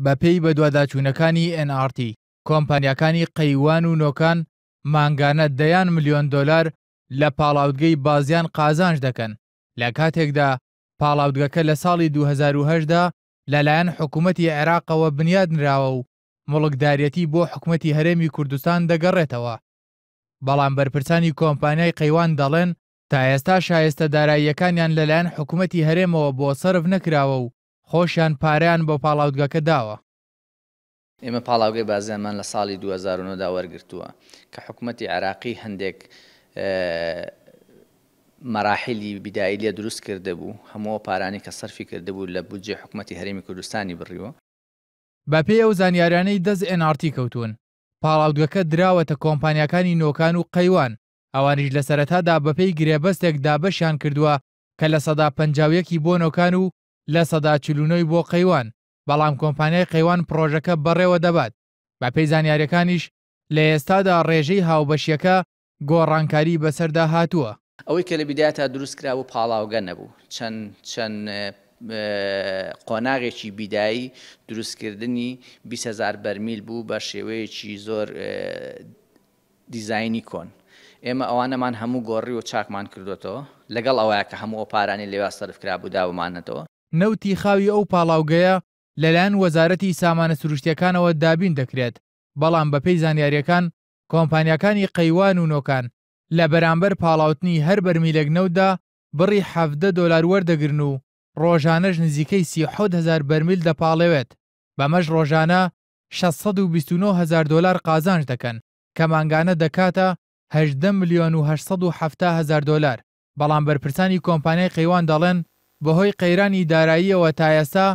بەپێی بەدواداچوونەکانی ئێن ئاڕ تی، کۆمپانیاکانی قەیوان و نۆکان مانگانە دەیان ملیۆن دۆلار لە پاڵاوتگەی بازیان قازانج دەکەن، لە کاتێکدا پاڵاوتگەکە لە ساڵی 2008 دا لەلایەن حکومەتی عێراقەوە بنیاد نراوە و موڵکداریەتی بۆ حکومەتی هەرێمی کوردستان دەگەڕێتەوە. بەڵام بەرپرسانی کۆمپانیای قەیوان دەڵێن، تا ئێستا شایستە داراییەکانیان لەلایەن حکومەتی هەرێمەوە بۆ سەرف نەکراوە و خۆشیان پارەیان بۆ پاڵاوتگەکە داوە. ئێمە پاڵاوگەی بازیانمان لە ساڵی 2009 دا وەرگرتووە کە حکومەتی عێراقی هەندێک مەراحیلی بیدایی لێ دروست کردبوو، هەموو ئەو پارانەی کە سەرفی کردبوو لە بودجەی حکومەتی هەرێمی کوردستانی بڕیوە. بەپێی ئەو زانیاریانەی دەست ئێن ئاڕ تی کەوتوون، پاڵاوتگەکە دراوەتە کۆمپانیاکانی نۆکان و قەیوان، ئەوانیش لە سەرەتادا بەپێی گرێبەستێک دابەشیان کردووە کە 51% ی بۆ نۆکان و 49% ی بۆ قەیوان، بەڵام کۆمپانیای قەیوان پڕۆژەکە بەڕێوە دەبات، بەپێی زانیارییەکانیش لە ئێستادا ڕێژەی هاوبەشییەکە گۆڕانکاری بەسەردا هاتووە. ئەوەی کە لە بیدایەتا دروست کرابوو پاڵاوگە نەبوو، چەند چەند قۆناغێکی بیدایی دروستکردنی 20 هەزار بەرمیل بوو بە شێوەیەکی زۆر دیزاینی کۆن. ئێمە ئەوانەمان هەموو گۆڕی و چاکمان کردۆتەوە، لەگەڵ ئەوەیا کە هەموو ئەو پارانەی لەویا سەرف کرابوو دابوومانەتەوە. نەوتی خاوی ئەو پاڵاوگەیە لەلایەن وەزارەتی سامانە سروشتییەکانەوە دابین دەکرێت، بەڵام بەپێی زانیارییەکان کۆمپانیاکانی قەیوان و نۆکان لە بەرامبەر پاڵاوتنی هەر بەرمیلێک نەوتدا بڕی 17 دۆلار وەردەگرن و ڕۆژانەش نزیکەی 37 هەزار بەرمیل دەپاڵێوێت، بەمەش ڕۆژانە 629 هەزار دۆلار قازانج دەکەن کە مانگانە دەکاتە 18 ملیۆن و 870 هەزار دۆلار. بەڵام بەرپرسانی کۆمپانیای قەیوان دەڵێن، بەهۆی قەیرانی داراییەوە تا ئێستا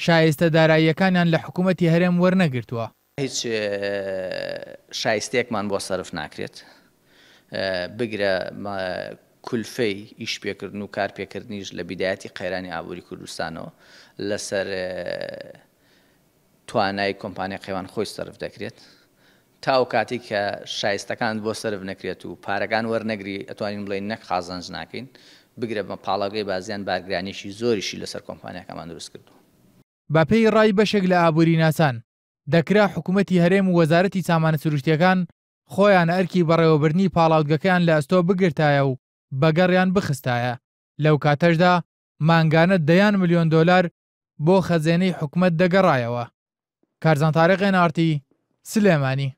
شایستە داراییەکانیان لە حکومەتی هەرێم وەرنەگرتووە. هیچ شایستەیەکمان بۆ سەرف ناکرێت، بگرە کولفەی ئیشپێکردن و کارپێکردنیش لە بیدایەتی قەیرانی ئابووری کوردستانەوە لەسەر توانای کۆمپانیای قەیوان خۆی سەرف دەکرێت. تا ئەو کاتەی کە شایستەکانت بۆ سەرف نەکرێت و پارەکان وەرنەگری ئەتوانین بڵێین نەک قازانج ناکەین، بگرە بە پاڵاوگەی بازیان بارگرانیەکی زۆریشی لەسەر کۆمپانیاکەمان دروست کردووە. بەپێی ڕای بەشێک لە ئابووریناسان، دەکرا حکومەتی هەرێم و وەزارەتی سامانە سروشتییەکان خۆیان ئەرکی بەڕێوەبردنی پاڵاوتگەکەیان لە ئەستۆ بگرتایە و بەگەڕیان بخستایە، لەو کاتەشدا مانگانە دەیان ملیۆن دۆلار بۆ خەزێنەی حکومەت دەگەڕایەوە. کارزان تاریق، ئێن ئاڕ تی، سلێمانی.